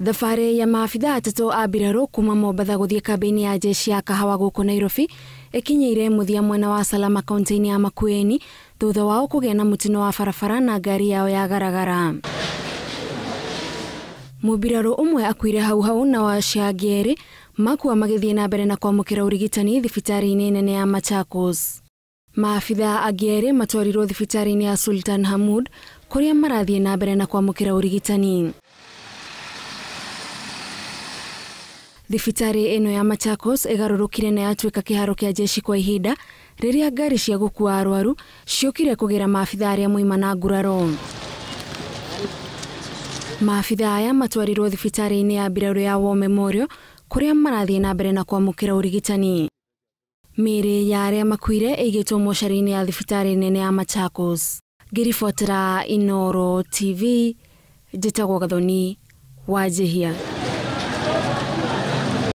Thabarĩ ya maabithaa atatũ a mbirarũ kuma Mombatha gũthiĩ kambĩ-inĩ ya jeshi ya Kahawa gũkũ Nairobi ĩkinyĩire mũthia mwena wa Salama kaunti-inĩ ya Makueni thutha wao kũgĩa na mũtino wa barabara na ngari yao ya garagara. Mũmbirarũ ũmwe akuire hau hau na acio angĩ erĩ makua magĩthiĩ na mbere na kwamũkĩra ũrigitani thibitarĩ-inĩ nene ya Machakos. Maabithaa angĩ erĩ matwarirwo thibitarĩ-inĩ ya Sultan Hamud kũrĩa marathiĩ na mbere na kwamũkĩra ũrigitani. Thibitarĩ ĩno ya Machakos ĩgarũrũkire na yatuĩka kĩharo kĩa jeshi kwa ihinda rĩrĩa ngari cia gũkua arwaru ciũkire kũgĩra maabithaa arĩa moima na nguraro. Maabithaa aya matwarirwo thibitarĩ-inĩ ya mbirarũ ya War Memorial kũrĩa marathiĩ na mbere na kwamũkĩra ũrigitani. Mĩĩrĩ ya arĩa makuire ĩigĩtwo mocarĩ-inĩ ya thibitarĩ nene ya Machakos. Ngĩribotera Inooro TV, njĩtagwo Gathoni Wanjihia.